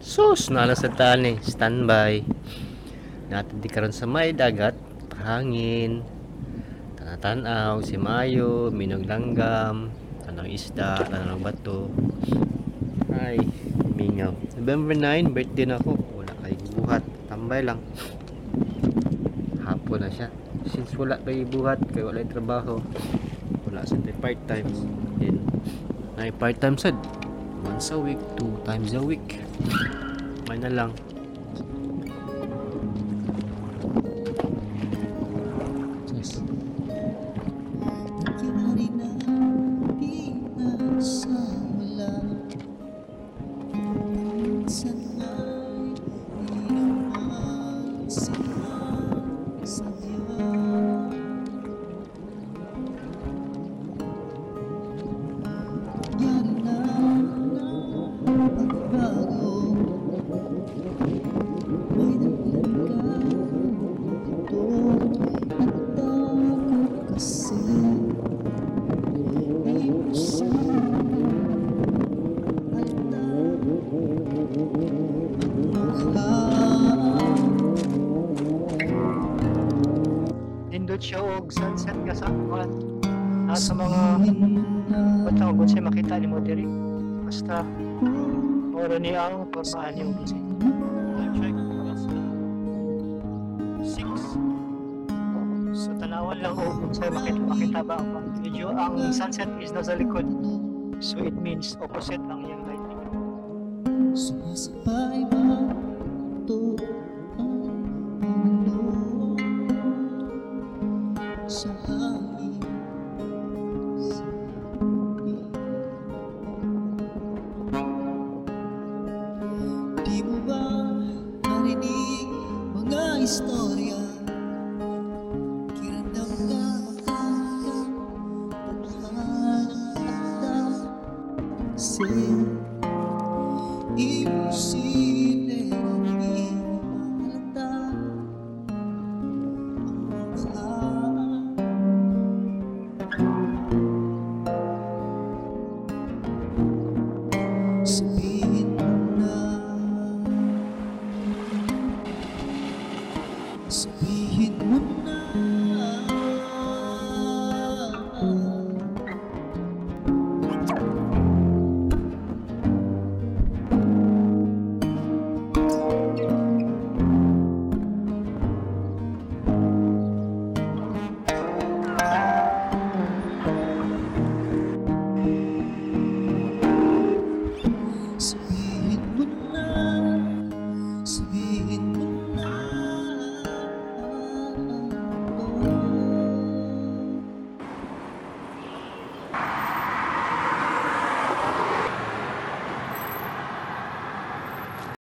Sus, nala sa tani, standby. Natin di karon sa may dagat, pahangin, tanatanaw, si Mayo, minog langgam, tanong isda, tanong bato. Ay, mingaw. November 9, birthday na ako. Wala kay buhat, tambay lang. Hapon na siya. Since wala kay buhat, kay wala trabaho, wala sa part time. Then, na part time sad. Once a week, two times a week. May na lang. Yes. Nangyari na di na sa wala. Minsan ay di naman sinasadya. Nangyari na pagbago. May dahilan ka ito. Nagtago kasi di mo siya halata magmahal. Nindot siya og sunset nga sa kuan. Nasa mga basta kung siya makita nimo diri. Basta moro ni ang pormahan yung busy. Time check, alas 6. So tanawan lang og kung siya makita makita ba ang medyo ang sunset is nasa likod. So it means opposite ang iyang lighting. Sumasabay ba ito ang alon sa hangin? Sa hangin. Di mo ba narinig mga istorya? Pakiramdam ka makakatotohanan. Kasi